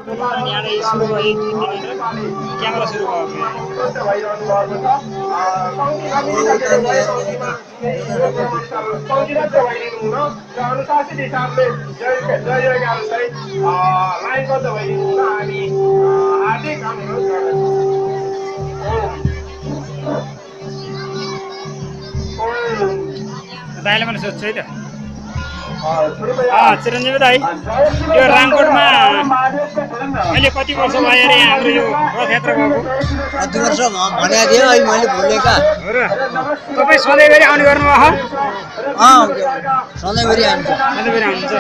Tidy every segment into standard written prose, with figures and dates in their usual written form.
यहाँले सुरु भयो क्यामेरा सुरु दाइले पनि सोध्छु है त चिरञ्जीवी दाई यो रामकोटमा अहिले कति वर्ष भयो अरे हाम्रो यो रथयात्रा भएको कति वर्ष भनेको थियो अहिले मैले भुलेका हो र तपाईँ सधैँभरि आउने गर्नुभयो सधैँभरि आउँछ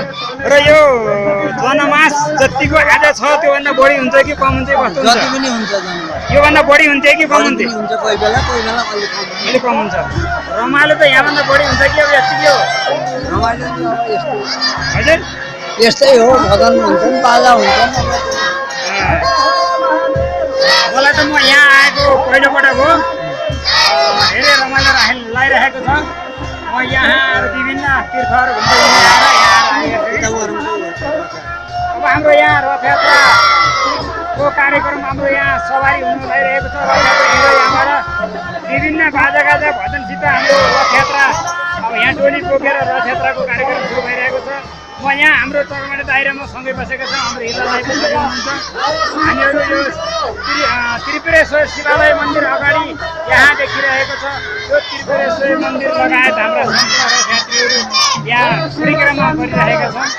र यो जनमास जतिको आज छ त्योभन्दा बढी हुन्छ कि कम हुन्छ कस्तो हुन्छ जति पनि हुन्छ जनमास योभन्दा बढी हुन्थ्यो कि कम हुन्थ्यो हुन्छ कोही बेला अलिक कम हुन्छ रमाइलो त यहाँभन्दा बढी हुन्छ कि अब यतिकै हो रमाइलो यस्तो हजुर यस्तै हो भजन हुन्छ नि बाजा हुन्छ मलाई त म यहाँ आएको पहिलोपटक हो धेरै रमाइलो लगाइरहेको छ म यहाँ विभिन्न तीर्थहरू अब हाम्रो यहाँ रथयात्राको कार्यक्रम हाम्रो यहाँ सवारी हुनु भइरहेको छ यहाँबाट विभिन्न बाजागाजा भजनसित हाम्रो रथयात्रा अब यहाँ टोली बोकेर रथयात्राको कार्यक्रम सुरु भइरहेको छ म यहाँ हाम्रो चरमाडे दाइरामा सँगै बसेका छौँ हाम्रो हिलालाई पनि हुनुहुन्छ हामीहरू यो त्रिपुरेश्वर शिवालय मन्दिर अगाडि यहाँ देखिरहेको छ यो त्रिपुरेश्वर मन्दिर लगायत हाम्रा सम्पूर्ण रथयात्रीहरू यहाँ परिक्रमा गरिरहेका छन्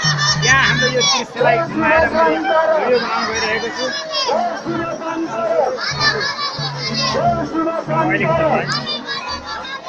यहाँ हाम्रो यो दृश्यलाई घुमाएर मैले भिडियो बनाउन गइरहेको छु